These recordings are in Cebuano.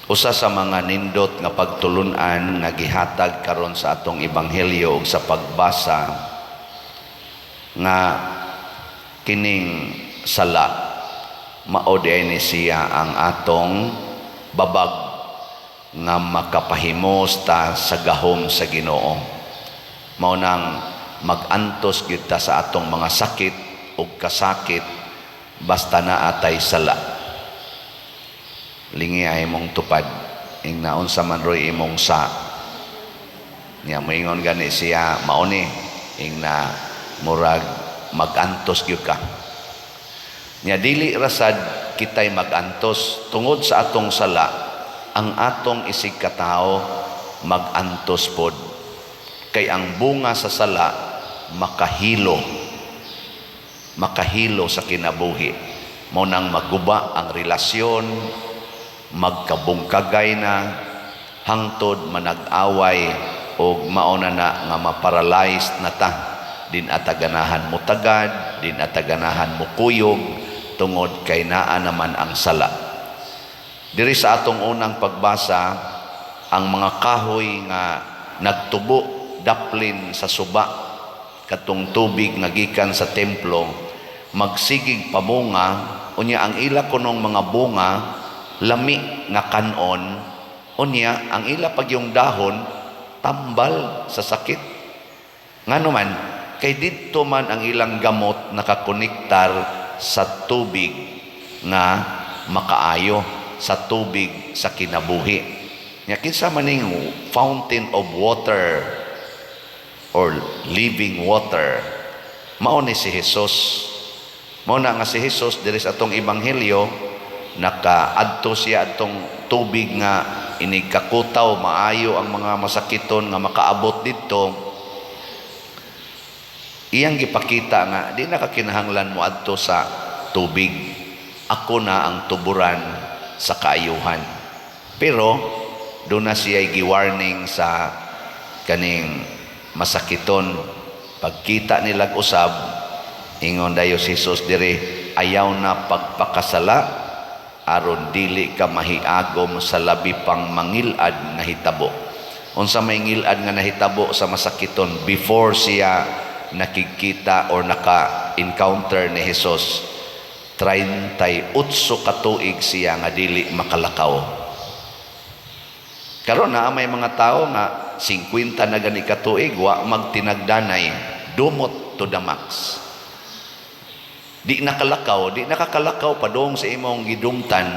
Usa sa mga nindot nga pagtulunan nga gihatag karon sa atong ebanghelyo ug sa pagbasa nga kining sala mao diay ni siya ang atong babag nga makapahimos ta sa gahom sa Ginoo. Mao nang mag-antos gyud ta sa atong mga sakit ug kasakit basta naa tay sala. Lingi ay imong tupad, ing naunsa man roy imong sa niya, moingon gani siya, mao ni ing na murag mag-antos gyud ka. Nya dili rasad kitay mag-antos tungod sa atong sala, ang atong isig katao mag-antos pod. Kay ang bunga sa sala makahilo. Makahilo sa kinabuhi. Mao nang maguba ang relasyon, magkabungkagay na, hangtod manag-away og mao na na nga maparalyzed na ta. Di na ta ganahan mo tagad, di na ta ganahan mo kuyog tungod kay naa naman ang sala. Diri sa atong unang pagbasa, ang mga kahoy nga nagtubo daplin sa suba, katong tubig nga gikan sa templo, magsigig pamunga, unya ang ila kunong mga bunga lami nga kanon, unya ang ila pagyong dahon tambal sa sakit. Ngano man? Kay didto man ang ilang gamot nakakonektar sa tubig nga makaayo, sa tubig sa kinabuhi. Nya kinsa man ning fountain of water or living water? Mao ni si Jesus. Mao na nga si Jesus diri sa atong ebanghelyo, nakaadto siya atong tubig nga inig kakutaw, maayo ang mga masakiton nga makaabot didto. Iyang gipakita nga di na kakinahanglan mo adto sa tubig, ako na ang tuburan sa kaayuhan. Pero doon na siya gi-warning sa kaning masakiton. Pagkita nilag usab, ingon dayo si Jesus diri, "Ayaw na pagpakasala aron dili ka mahiagom sa labi pang mangilad nga hitabo." Unsa may ngilad nga nahitabo sa masakiton before siya nakikita or naka-encounter ni Jesus? 38 ka tuig siya nga dili makalakaw. Karon na may mga tao nga 50 na gani ka tuig wa magtinagdanay, dumot to the max. Di nakalakaw, di nakakalakaw padung sa imong gidumtan.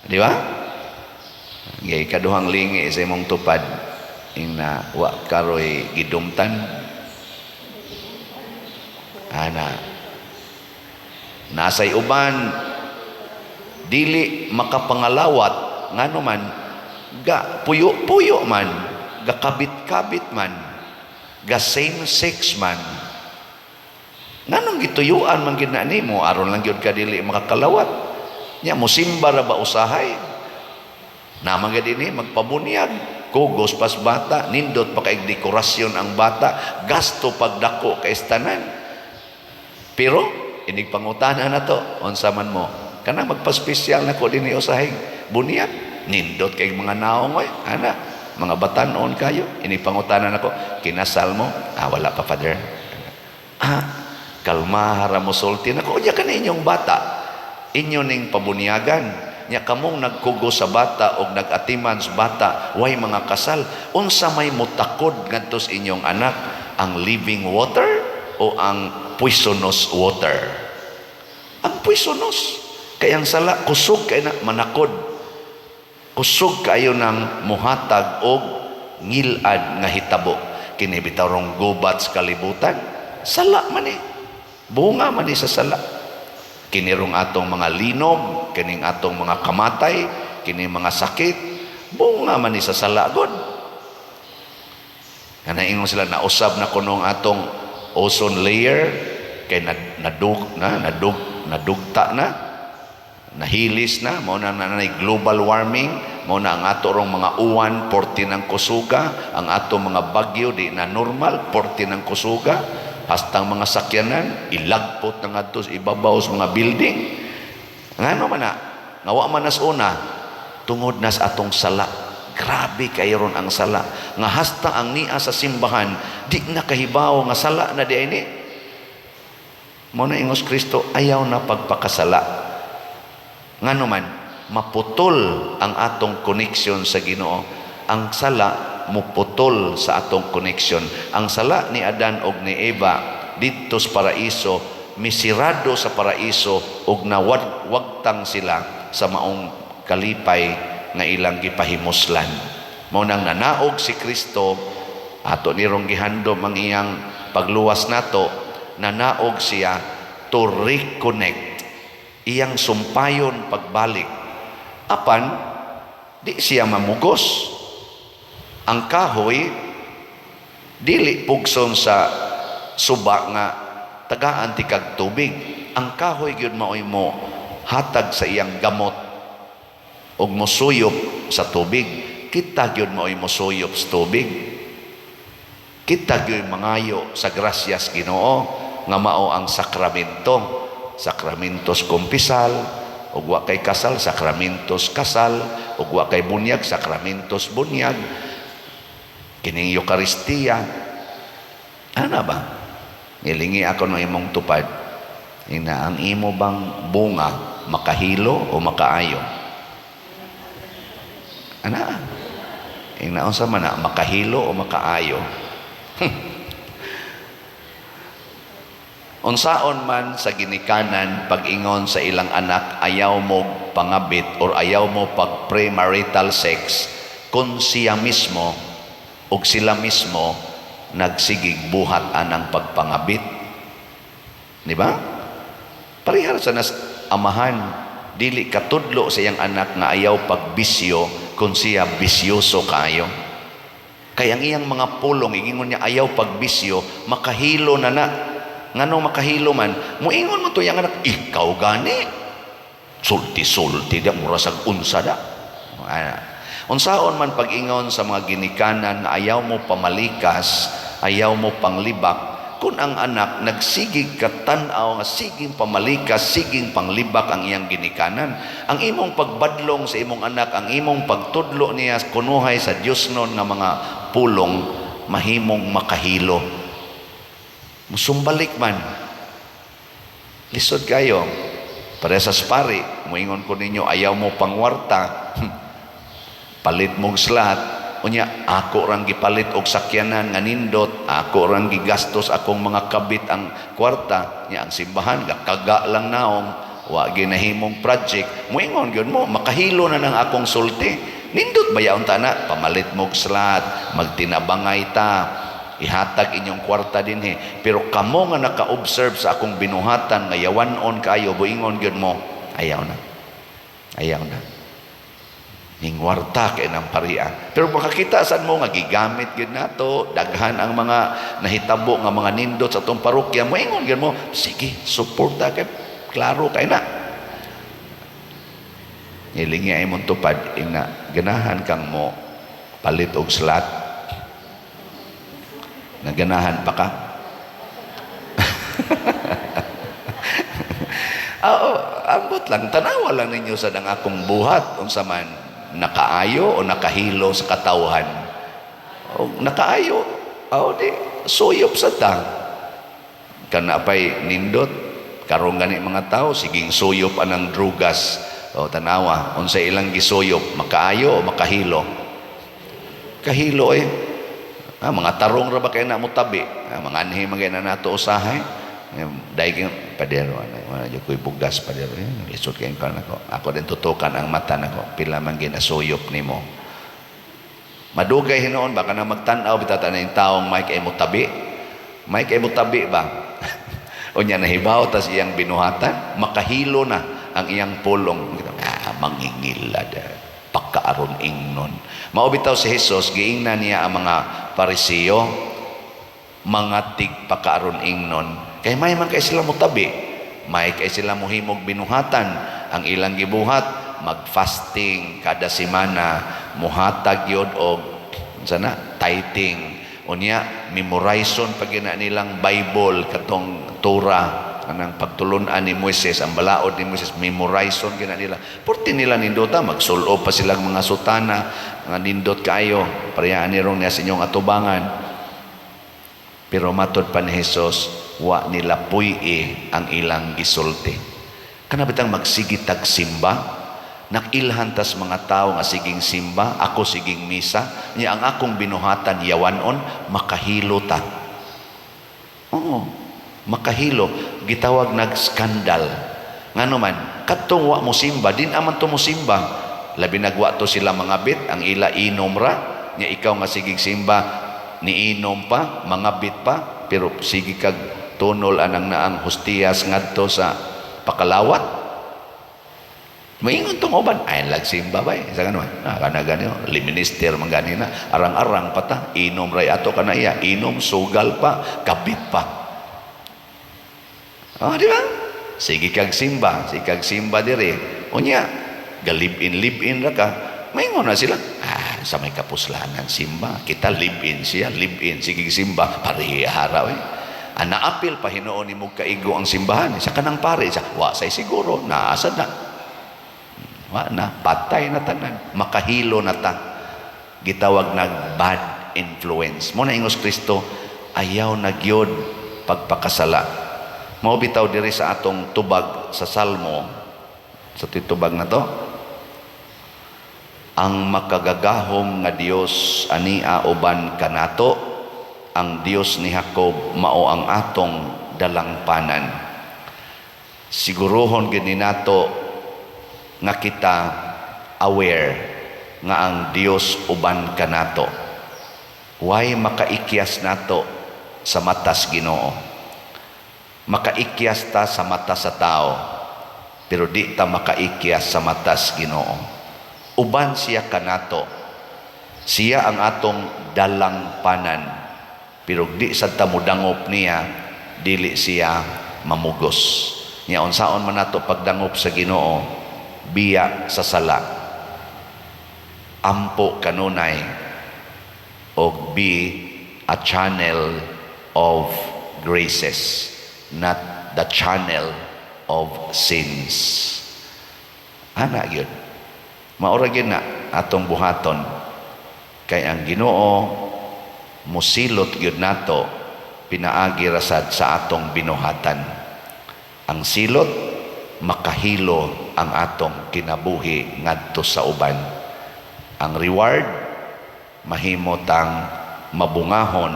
Di ba? Gay kaduhang lingi sa imong tupad ing na wa karoy gidumtan. Ana. Nasay uban dili makapangalawat, ngano man ga puyo-puyo man, ga kabit-kabit man, ga same sex man. Nganong gituyuan man gid na nimo? Aron lang gyud ka dili makakalawat. Nya musimba ra ba usahay? Naman gid ini magpabunyag, kugos pas bata, nindot pa kay dekorasyon ang bata, gasto pagdako kay tanan. Pero inig pangutana na to, unsa man mo? Kana magpa-espesyal na ko dinhi usahay bunyag, nindot kay mga naong oy, ana, mga batanon kayo. Ini pangutana nako, kinasal mo? "Ah, wala pa, Father." Ah, kalma ra mo sulti nako. Unya kani inyong bata, inyo ning pabunyagan. Nya kamong nagkugo sa bata og nag-atiman sa bata, way mga kasal, unsa may mutakod ngadto sa inyong anak, ang living water o ang poisonous water? Ang poisonous. Kay ang sala kusog kay na manakod. Kusog kayo ng muhatag og ngilad nga hitabo. Kini bitaw rong gubat sa kalibutan, sala man eh. Bunga man eh sa sala. Kini rong atong mga linog, kining atong mga kamatay, kini mga sakit, bunga man ni sa sala god. Nga naingon sila, nausab na kuno ang atong ozone layer kay nadug na nadug nadugta na, nahilis na, mao na na global warming, mao na ang ato rong mga uwan porti ng kusuga, ang ato mga bagyo di na normal porti ng kusuga, hastang mga sakyanan ilagpot na ngadto sa ibabaw sa mga building. Ngano man na nga wa man nas una? Tungod na sa atong sala. Grabe kay ron ang sala. Nga hasta ang nia sa simbahan, di na kahibaw nga sala na diay ni. Mao na ingos Kristo, ayaw na pagpakasala. Ngano man, maputol ang atong connection sa Ginoo. Ang sala muputol sa atong connection. Ang sala ni Adan og ni Eva didto sa paraiso, misirado sa paraiso ug nawagtang sila sa maong kalipay nga ilang gipahimuslan. Mao nang nanaog si Kristo, ato nirong gihandom ang iyang pagluwas nato, nanaog siya to reconnect, iyang sumpayon pagbalik. Apan di siya mamugos. Ang kahoy dili pugson sa suba nga tagaan ti kag tubig. Ang kahoy gyud maoy mo hatag sa iyang gamot ug mosuyop sa tubig. Kita gyud maoy mosuyop sa tubig. Kita gyud mangayo sa grasyas Ginoo nga mao ang sakramento. Sakramentos kumpisal, ug wa kay kasal, sakramentos kasal, ug wa kay bunyag, sakramentos bunyag. Kining Eukaristiya. Ana ba? Nilingi ako ng imong tupad. Ina, ang imo bang bunga makahilo o makaayo? Ana? Ina, unsa man na, makahilo o makaayo? Unsaon man sa ginikanan pag-ingon sa ilang anak, ayaw mo pangabit or ayaw mo pag premarital sex, kung siya mismo og sila mismo nagsigig buhat anang pagpangabit? Di ba? Parehar sa nas amahan, dili katudlo sa iyang anak nga ayaw pagbisyo kung siya bisyoso kaayo. Kay ang iyang mga pulong, igingon niya ayaw pagbisyo, makahilo na na. Ngano makahilo man? Muingon mo to iyang anak, ikaw gani. Sulti-sulti da, mura sag unsa da. Ana. Unsaon man pag-ingon sa mga ginikanan nga ayaw mo pamalikas, ayaw mo panglibak, kung ang anak nagsigig katan-aw nga siging pamalikas, siging panglibak ang iyang ginikanan? Ang imong pagbadlong sa imong anak, ang imong pagtudlo niya kunuhay sa Dios nun nga mga pulong, mahimong makahilo. Musumbalik man. Lisod kayo. Pare sa pari, muingon ko ninyo, ayaw mo pangwarta, palit mong slat, unya ako rang gipalit og sakyanan nga nindot, ako rang gigastos akong mga kabit ang kwarta, nya ang simbahan gakaga lang naong, wa ginahimong project, muingon gyud mo, makahilo na nang akong sulti. Nindot ba yaon ta na? Pamalit mog slat, magtinabangay ta, ihatag inyong kwarta dinhi. Pero kamo nga naka-observe sa akong binuhatan nga yawan-on kayo, buingon gyud mo, ayaw na. Ayaw na. Ningwarta kay ng paria. Pero makakita sad mo nga gigamit gyud nato, daghan ang mga nahitabo nga mga nindot sa atong parokya, moingon gyud mo, sige, suporta kay klaro kay na. Nilingi ay mong tupad, ina, ganahan kang mo palit og slat. Naganahan pa ka? Oo, ambot lang, tanawa lang ninyo sa dang akong buhat, unsa man, nakaayo o nakahilo sa katawhan. O, nakaayo, o di, suyop sa tang. Kana pa'y nindot, karong gani mga tao, siging suyop anang drugas. O, tanawa, unsa ilang gisuyop, makaayo o makahilo? Kahilo eh. Ah, mga tarong ra ba kay na mo tabi? Ah, mga anhi man kay na nato usahay. Dahil padero, ano, wala jud ko'y bugas, padero. Eh, lisod kayong kan ako. Ako din tutukan ang mata nako. Pila man ginasuyop nimo. Madugay hinuon ba kana magtan-aw bitaw ta yung taong may kay mo tabi? May kay mo tabi ba? Unya nahibaw tas iyang binuhatan, makahilo na ang iyang pulong. Ah, mangingilad. Pagkaaron ingnon. Mao bitaw si Jesus, giingnan niya ang mga Pariseo, mga tigpakaaron ingnon. Kay may man kay sila motabi, may kay sila mohimog binuhatan. Ang ilang gibuhat, mag-fasting kada semana, muhatag yod og sana tithing. Unya memorizon pag gina nilang Bible katong Torah. Kanang pagtulunan ni Moises, ang balaod ni Moises, memorizon gina nila. Porti nila nindota, magsulob pa silang mga sutana, nga nindot kaayo, pareha ni rong niya sa inyong atubangan. Pero matod pa ni Jesus, wa nila puy-i ang ilang gisulti. Kana bitang magsige tag simba, nakilhan tas mga tao nga siging simba, ako siging misa, niya ang akong binuhatan yawanon, makahilo ta. Oo, makahilo. Gitawag nag skandal. Ngano man, kadtong wa mo simba, din aman to mo simba. Labi nagwa to sila mga bit, ang ila inom ra, nya ikaw nga sigig simba, niinom pa, mga bit pa, pero sige kag tunol anang naang hostiyas ngadto sa pakalawat. Maingon tong uban, ay lag simba bay. Sa ganun, ah, kana ganyo, liminister man gani na, arang-arang pa ta, inom ray ato kana iya, inom, sugal pa, kabit pa. Oh, di ba? Sige kag simba dire. Unya, ga live-in, live-in ra ka. Maingon na sila. Ah, sa may kapuslanan simba, kita live-in siya, live-in, sige simba, parehara we. Ah, naapil pa hinuon nimo kaigo ang simbahan. Sa kanang pare, sa wa say siguro, naasa na. Wa na, patay na tanan, makahilo na ta. Gitawag nag bad influence. Mo na ingos Kristo, ayaw na gyud pagpakasala. Mao bitaw diri sa atong tubag sa Salmo, sa titubag na to, ang makagagahom nga Dios ania uban kanato, ang Dios ni Jacob mao ang atong dalangpanan. Siguruhon gid nato nga kita aware nga ang Dios uban kanato. Way makaikyas nato sa matas Ginoo. Makaikyas ta sa mata sa tao, pero di ta makaikyas sa matas Ginoo. Uban siya kanato. Siya ang atong dalangpanan. Pero di sad ta modangop niya, dili siya mamugos. Nya unsaon man nato pagdangop sa Ginoo, biya sa sala. Ampo kanunay og be a channel of graces, not the channel of sins. Ana gyud. Maura gyud na atong buhaton kay ang Ginoo musilot gyud nato pinaagi rasad sa atong binuhatan. Ang silot, makahilo ang atong kinabuhi ngadto sa uban. Ang reward, mahimo tang mabungahon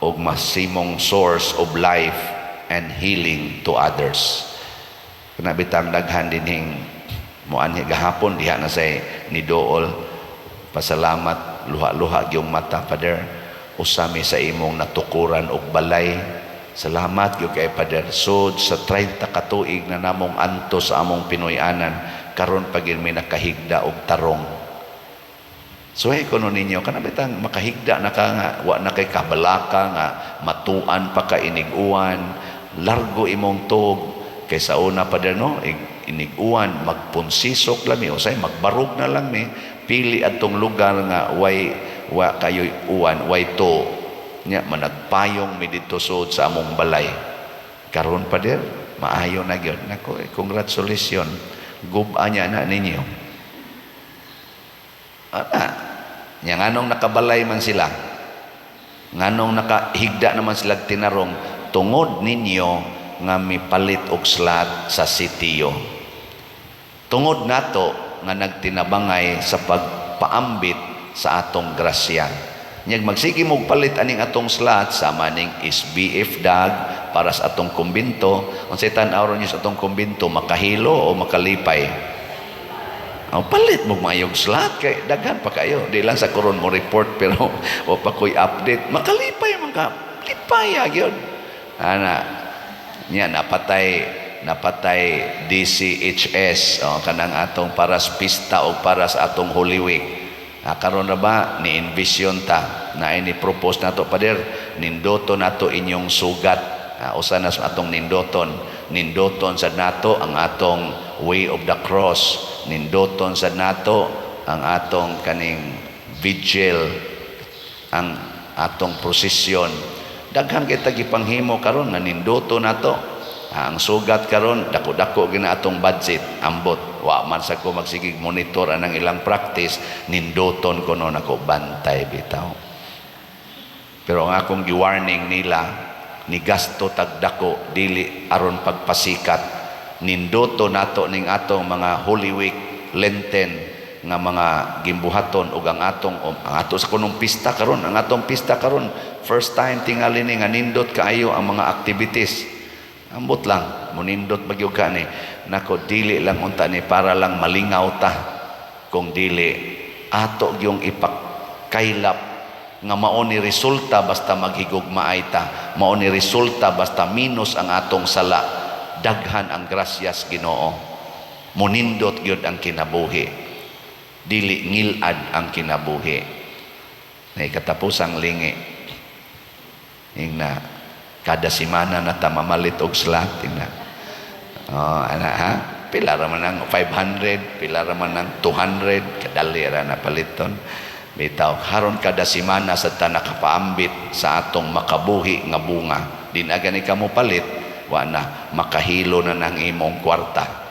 og masimong source of life and healing to others. Kana bitang daghan dinhing moanhi gahapon diha na say ni Dool. Pasalamat, luha-luha gyung mata, Father. Usami sa imong natukuran og balay. Salamat gyud kay Father. Sud sa 30 ka tuig na namong antos sa among Pinoy-anan, karon pa gyud mi nakahigda og tarong. Suhay ko no ninyo, kana bitang makahigda na ka nga, wa na kay kabalaka nga, matuan pa ka inig-uwan, largo imong tuog, kay sa una pa no, inig-uwan, magpunsisok lang mi, usay magbarog na lang mi, pili atong lugar nga way wa kayo'y uwan, way to, nya managpayong mi didto sud sa among balay. Karon pa dir, maayo na gyud. Nako, eh, congratulations. Guba niya na ninyo. Ana, nya nganong nakabalay man sila? Nganong nakahigda naman sila tinarong? Tungod ninyo nga mipalit og slot sa sitiyo. Tungod nato nga nagtinabangay sa pagpaambit sa atong grasya. Nyag magsige mo palit aning atong slot sa maning SBF dag para sa atong kumbinto. Unsay tan-aw niyo sa atong kumbinto, makahilo o makalipay? Oh, palit mo mayog slot kay daghan pa kayo. Di lang sa koron mo report pero o pa ko'y update. Makalipay man ka. Lipay gyud. Ana nya napatay napatay DCHS, oh, kanang atong para sa pista o para sa atong Holy Week. Ah, karon na ba ni envision ta na ini propose nato, Pader, nindoto nato inyong sugat. Ah, usa na sa atong nindoton, nindoton sa nato ang atong Way of the Cross, nindoton sa nato ang atong kaning vigil, ang atong prosesyon. Daghan kita gipanghimo karon nga nindoto nato. Ah, ang sugat karon, dako-dako gina atong budget. Ambot, wa man sa ko magsigig monitor anang ilang practice, nindoton ko no nako, bantay bitaw. Pero ang akong gi-warning nila, ni gasto tagdako dili aron pagpasikat, nindoto nato ning atong mga Holy Week, Lenten nga mga gimbuhaton ug ang ato sa kunong pista karon, ang atong pista karon, first time tingali ni nga nindot kaayo ang mga activities. Ambot lang, munindot magyud ka ni nako, dili lang unta ni para lang malingaw ta, kung dili ato gyung ipakaylap nga mao ni resulta basta maghigugmaay ta, mao ni resulta basta minus ang atong sala, daghan ang grasyas Ginoo, munindot gyud ang kinabuhi, dili ngilad ang kinabuhi. Na katapusang lingi ingna, kada semana na ta mamalit og slot ingna. Oh, ana ha, pila ra man ang 500, pila ra man ang 200, kadali ra na paliton bitaw. Haron kada semana sa ta nakapaambit sa atong makabuhi nga bunga, di na gani kamo palit, wa na makahilo na ng imong kwarta.